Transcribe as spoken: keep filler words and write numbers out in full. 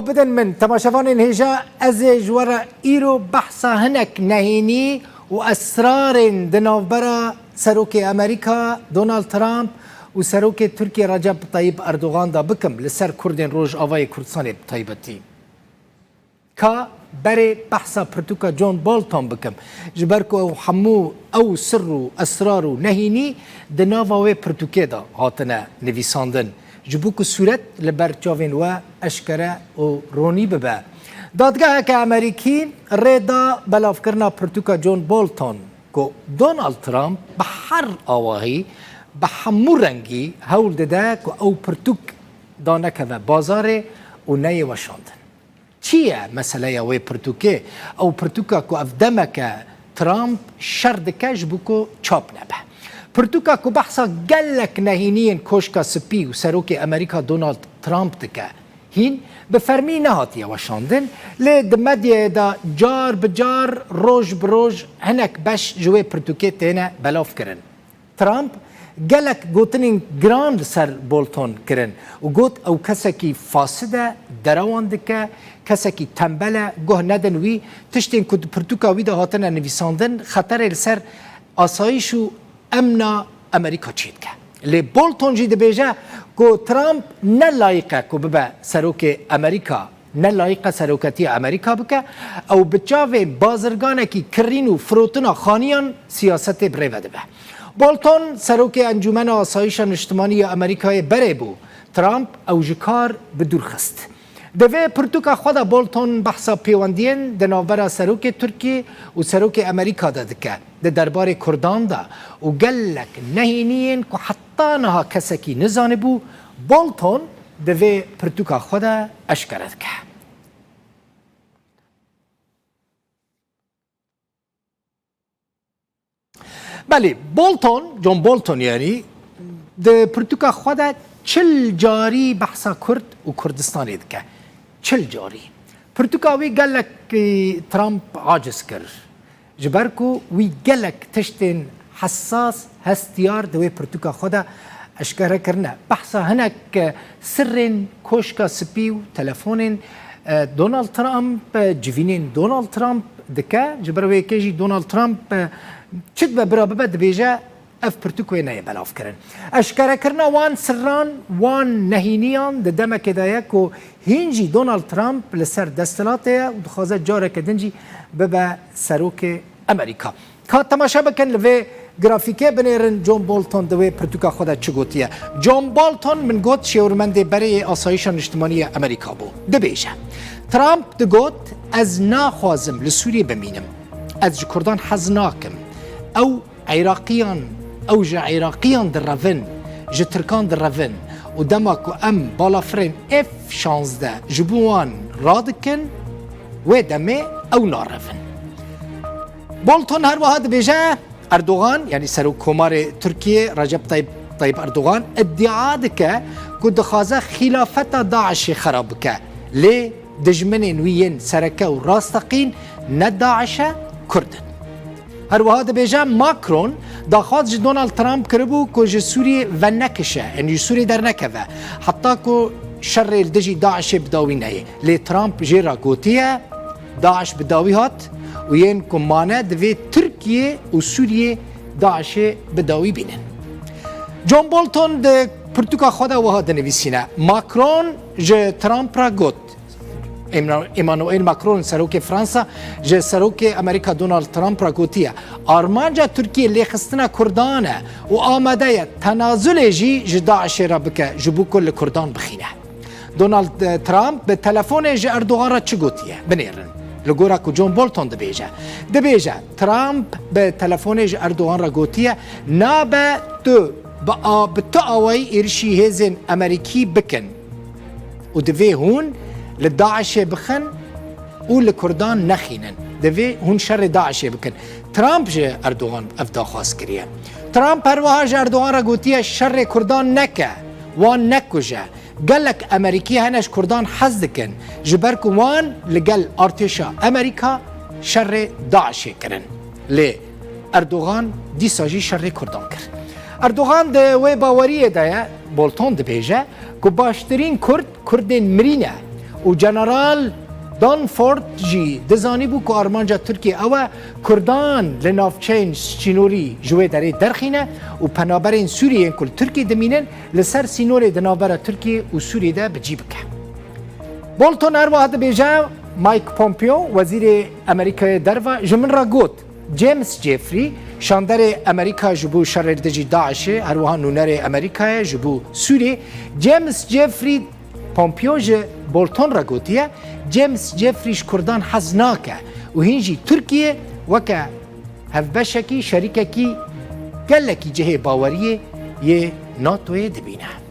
Bidin min, temaşevanên hêja, ez ê ji we re îro behsa hinek nehênî û esrarên di navbera Serokê Amerîka Donald Trump û Serokê Tirkiyê Recep Tayyip Erdogan de bikim, li ser Kurdên Rojavayê Kurdistanê bi taybetî. Ka berê behsa pirtûka John Bolton bikim, ji ber ku ew hemû ew sir û esrar û nehînî di nava wê pirtûkê de hatine nivîsandin, ji bo ku sûret li ber çavên we eşkere û ronî bibe. Dadgeheke Amerîkî rê da belavkirina pirtûka John Bolton ku Donald Trump bi her awahî, bi hemû rengî hewl dide ku ew pirtûk danekeve bazarê û neyê weşandin. Çi ye meseleya wê pirtûkê? Ew pirtûka ku ev demeke Trump şer dike ji bo ku çap nebe. Pirtûka ku behsa gelek nehîniyên Koşka Spî û Serokê Amerîka Donald Trump dike. Hîn bi fermî nehatiye weşandin, lê di medyayê de car bi car, roj bi roj hinek beş ji wê pirtûkê têne belavkirin. Trump gelek gotinên giran li ser Bolton kirin û got, ew kesekî fasid e, derewan dike, kesekî tembel e, guh nedin wî, tiştên ku di pirtûka wî de hatine nivîsandin, xeterê li ser asayîş û emna Amerîka çêdike. Lê Bolton jî dibêje ku Trump ne layîq e ku bibe serokê Amerîka, ne layîqe seroketiya Amerîka bike, ew bi çavê bazirganekî kirîn û firotina xaniyan siyasetê bi rê ve dibe. Bolton, serokê Encûmena Asayîşa Niştimanî ya Amerîkayê berê bû, Trump ew ji kar bi dûr xist. Di vê pirtûka xwe de Bolton behsa pêwendiyên di navbera serokê Tirkiyê û serokê Amerîka de dike, di derbarê Kurdan de û gelek nehêniyên ku heta niha kesekî nizanibû, Bolton di vê pirtûka xwe de eşkere dike. Belê, Bolton, John Bolton, yanî di pirtûka xwe de çil carî behsa Kurd û Kurdistanê dike. Çil carî. Pirtûka wî gelek, e, Trump aciz kir. Ji ber ku wî gelek tiştên hesas, hestiyar di wê pirtûka xwe de eşkere kirine. Behsa hinek sirrên Koşka Spî û telefonên, e, Donald Trump, e, civînên Donald Trump dike. Ji ber wê yekê jî Donald Trump, e, çi dibe bira bibe dibêje, ev pirtûk wê neyê belavkirin. Eşkerekirina wan sirran, wan nehîniyan di demekê de ye ku hîn jî Donald Trump li ser desthilatê ye û dixwaze careke din jî bibe serokê Amerîka. Ka temaşe bikin, li vê grafîkê binêrin John Bolton di wê pirtûka xwe de çi gotiye. John Bolton, min got, şêwirmendê berê yê Asayîşa Niştimanî ya Amerîka bû. Dibêje, Trump digot, ez naxwazim li Sûriyê bimînim. Ez ji Kurdan hez nakim. Ew Îraqiyan, ew ji Îraqiyan direvin, ji Tirkan direvin û dema ku em balafirên F şazdeh ji bo wan radikin, wê demê ew narevin. Bolton her wiha dibêje, Erdogan, yanî Serokkomarê Tirkiyê Recep Tayyip, Tayyip Erdogan, îdia dike ku dixwaze xîlafeta DAIŞê xera bike. Lê dijminên wî yên sereke û rasteqîn ne DAIŞ e, Kurd in. Her wiha dibêje, Macron daxwaz ji Donald Trump kiribû ku ji Sûriyê venekişe, yanî ji Sûriyê dernekeve, heta ku şerê li dijî DAIŞê bi dawî neyê. Lê Trump jê re gotiye, DAIŞ bi dawî hat û yên ku mane divê Tirkiye û Sûriyê DAIŞê bi dawî bînin. John Bolton di pirtûka xwe de wiha dinivîsîne, Macron ji Trump re got, Emra-, Emmanuel Macron, serokê Fransa, ji serokê Amerîka Donald Trump re gotiye, armanca Tirkiye lêxistina Kurdan e û amade ye tenazulê jî ji DAIŞê re bike ji bo ku li Kurdan bixîne. Donald, e, Trump bi telefonê ji Erdogan re çi gotiye? Binêrin. Li gora ku John Bolton dibêje. Dibêje, Trump bi telefonê ji Erdogan re gotiye, nabe tu bi a-, bi tu awayî êrişî hêzên Amerîkî bikin. Û divê hûn li DAIŞê bixin û li Kurdan nexînin. Divê hûn şerê DAIŞê bikin. Trump ji Erdogan ev daxwaz kiriye. Trump her wiha ji Erdogan re gotiye, şerê Kurdan neke, wan nekuje. Gelek Amerîkî hene ji Kurdan hez dikin, ji ber ku wan li gel artêşa Amerîka şerê DAIŞê kirin. Lê Erdogan dîsa jî şerê Kurdan kir. Erdogan di wê baweriyê de ye, Bolton dibêje ku baştirîn Kurd, Kurdên mirî ne. û General Dunford jî dizanîbû ku armanca Tirkiyê ew e Kurdan li navçeyên sînorî ji wê derê derxîne û penaberên Sûriyê yên ku li Tirkiyê dimînin li ser sînorê di navbera Tirkiyê û Sûriyê de bi cî bike. Bolton her wiha dibêje, Mike Pompeo, wezîrê Amerîkayê derve, ji min re got, James Jeffrey, şanderê Amerîka ji bo şerê li dijî DAIŞê, her wiha nûnerê Amerîkayê ji bo Sûriyê, James Jeffrey Pompeo ji Bolton re gotiye, James Jeffrey ji Kurdan hez nake û hîn jî Tirkiye weke hevbeşekî, şerîkekî gelekî cihê baweriyê yê NATOyê dibîne.